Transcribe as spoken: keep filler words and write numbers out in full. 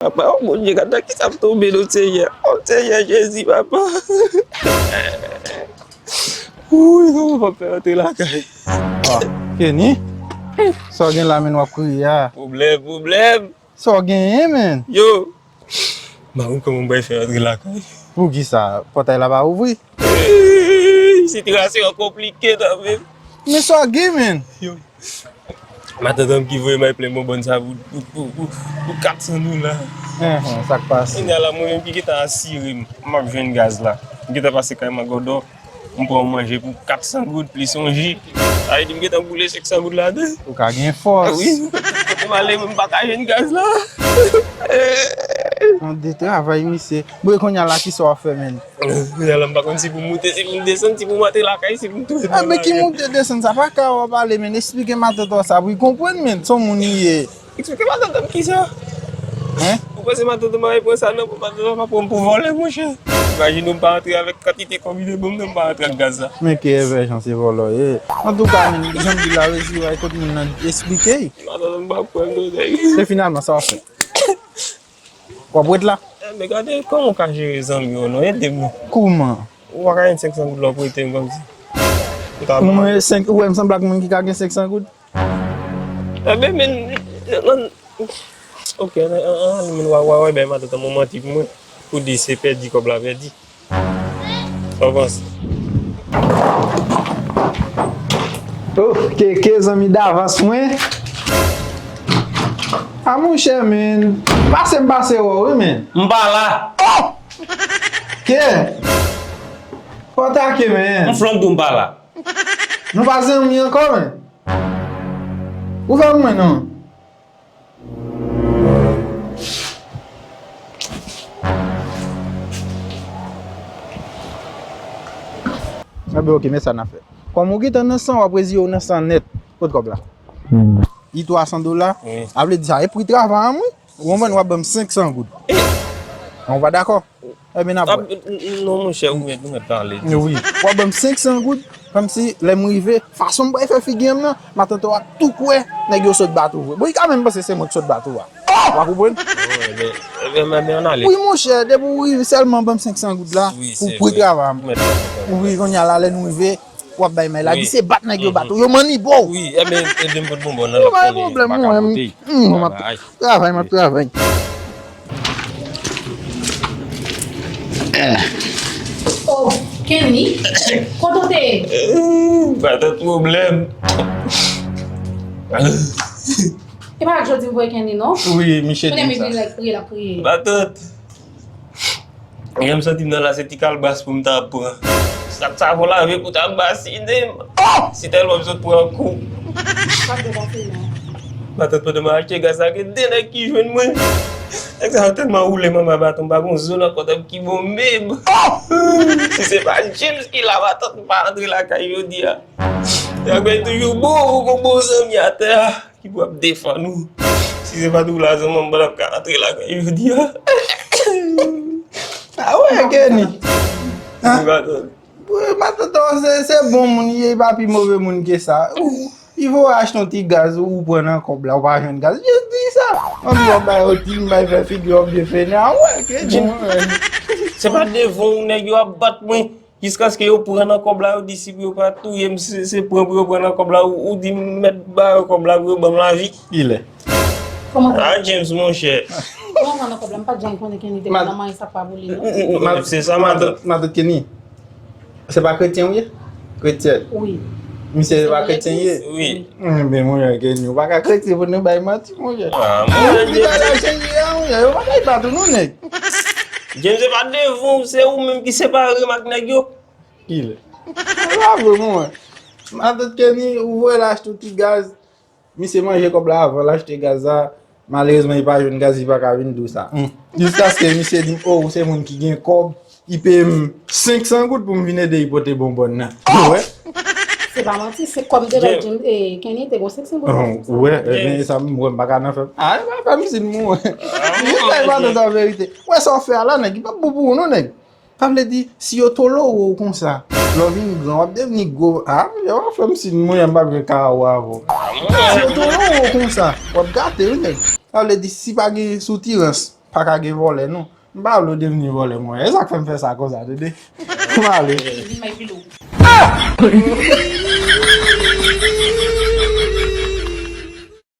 Papa, o Bondye, gade nan kisa m tonbe non, Senyè. O Senyè Jezi, papa. Wouy, kòman m ap fè rantre lakay? Ah, Kenny? Sa w gen la, menn, w ap kriye a? Pwoblèm, pwoblèm. Sa w genyen, menn? Yo, m pa konn kòman m pral fè rantre lakay. Poukisa? Pòtay la pa ouvri? Ey, sitiyasyon an konplike kanmenm. Men sa w gen, menn? Yo, matant an m ki voye m al plen bonbòn sa pou, pou, pou, pou, pou kat san dola. Enhen, sa k pase? Kounye a la, mwen menm ki gentan asire m, m ap jwenn gaz la. M gentan pase kay Magòdò, m pran yon manje pou kat san goud plis yon ji. Sa vle di m gentan boule senk san goud ladan. Ou ka gen fòs. Wi. Kote m ale, m pa ka jwenn gaz la. Yon de travay, misye. Bon, e kounye a la, kisa w ap fè, menn? Kounye a la, m pa konn si pou m moute, si pou m desann, si pou m antre lakay, si pou m tounen lakay. Enben, ki moute desann, sa pa ka w ap pale, menn. Esplike matant ou sa pou l konprann, menn. Se yon moun li ye. Eksplike matant an kisa? Hen? Ou panse matant an pa pran sa, non? Pou matant an pa pran m pou vòlè, monchè. Imajine w, m pa antre avèk kantite kòb li te ban m nan, m pa antre ak gaz la. Men ki evèjan, se vòlò ye. Antouka, menn, jan m di la, resi w al kot moun nan, esplike. Matant an pa pran m, non, nèg. E finalman, sa w ap fè? W ap ret la? Enben, gade kòman w ka jere zanmi w non, ede m non. Kouman? Ou pa ka jwenn senk san goud la w prete m kòmsi? Ou ta ban m. Mwen, senk, ou wè m sanble ak moun ki ka gen senk san goud? Enben, men, ok, an, an, an, men, w a, w a, w a bay matant an yon manti pou mwen, pou di se pèdi kòb la pèdi. Sa w panse? Oh, Keke, zanmi davans mwen. A monchè, men. Pase m pase wè w, wi, men. M pa la. Oh! Ke? Fò w atake, men. M flank di w m pa la. Nou pa zanmi ankò, men. Ou fè mwen non. Enben, ok, men sa n ap fè. Kòm ou gentan nan san, w ap rezire w nan san nèt. Kot kòb la? Hmm. Li twa san dola. Wi. Sa vle di sa e pri travay an, wi. Ou konprann, w ap ban m senk san goud. Ou pa dakò? Enben, n ap wè. Ah, n-, n-, non, monchè, ou mèt, ou mèt pale. Wi. W ap ban m senk san goud, kòmsi lè m rive, fason m pral fè figi an m nan, matant ou ap tou kwè nèg yo sot bato vre. Bon, li ka menm panse se mwen ki sot bato a. W a konprann? Oh, enben, enben, enben, ann ale. Wi, monchè, depi w rive, sèlman ban m senk san goud la, wi, pou, pou travay an. Wi, kounye a la, lè nou rive, w ap bay may la. Wi. Di se bat nèg yo bat ou. Yo mannibo w. Wi, enben, ede m pot bonbon nan. Yo pa gen pwoblèm, mwen menm. M ap travay, m ap travay. Oh, Kenny, kote w te ye? Pa t ap pwoblèm. E pa ak jodi m voye Kenny, non? Wi, misye di m sa. Konnen m vin la kriye, l ap kriye. Matant. Lè m santi m nan la, se ti kalbas pou m ta pran. Sa t savon lave pou ta basinen m. Si tèlman m sot pran kou. Matant, pandan m achte gaz la, gen de nèg ki jwenn mwen. Nèg sa yo tèlman woule manman baton, m pa gon zo nan kont ki bon menm. Si se pa James ki la, matant, m pa antre lakay jodi a. Nèg yo toujou bon, ou gon bon zanmi atè a ki pou ap defann ou. Si se pa t ou la, zanmi m pa t ap ka antre lakay jodi a. Ah ouais, Kenny. Hein? Wi, matant. Wi, matant, se, se bon moun li ye, li pa pi move moun ke sa. Ou, li voye achte yon ti gaz, ou pran nan kòb la, ou pa jwenn gaz. Jis di sa. Ann, w ap bay yo ti, m bay fè figi w ap byen fennen. Ah ouais, Kenny. Jim, se pa devan w nèg yo ap bat mwen. Jiskaske yo pran nan kòb la, yo di si pou yo pa touye m, se, se pran pou yo pran nan kòb la, ou, ou di m mèt ba yo kòb la pou yo ban m lavi. Kilè? Kòman sa? Ah, James, monchè. Kòman pran nan kòb la? M pa t janm konnen Kenny te gen nan manyen sa pa pou li, non. Se sa, matant. Matant Kenny, se pa kretyen ou ye? Kretyèn? Wi. Misye se pa kretyen ye? Wi. Enben, monchè, Kenny, ou pa ka kretyen pou nou bay manti, monchè. Ah, monchè, li pa la chanje a, monchè, yo pa kay bat ou, non, nèg. James, se pa devan w, se ou menm ki separe m ak nèg yo. Kilè? Se pa vre, mwen. Matant Kenny, ou voye l achte yon ti gaz. Misye manje kòb la avan l achte gaz la. Malerezman, li pa jwenn gaz, li pa ka vin di w sa. Hmm. Jiskaske misye di m, oh, ou se moun ki gen kòb. Li peye m senk san goud pou m vin ede li pote bonbòn nan. Ou wè? Se pa manti, se kòb m te bay James, eh, Kenny te gon senk san goud. Oh, ou wè, eh, men sa m wè m pa ka nan fè. Ah, e pa fè m sin mwen. Jis bay matant an verite. Ou wè sa w fè a la, nèg, li p ap bon pou ou non, nèg. Sa vle di, si yo tolore w konsa, lè w vin gran, w ap devni gwo. Ah, yo, w ap fè m sin mwen, m p ap gen karawo avè w. Si yo tolore w konsa, w ap gate, wi, nèg. Sa vle di, si pa gen soutirans, Pa ka gen vòlè non. M pa vle w devni vòlè, monchè. E sa k fè m fè sa konsa, tande. M ale. Vin may pile w.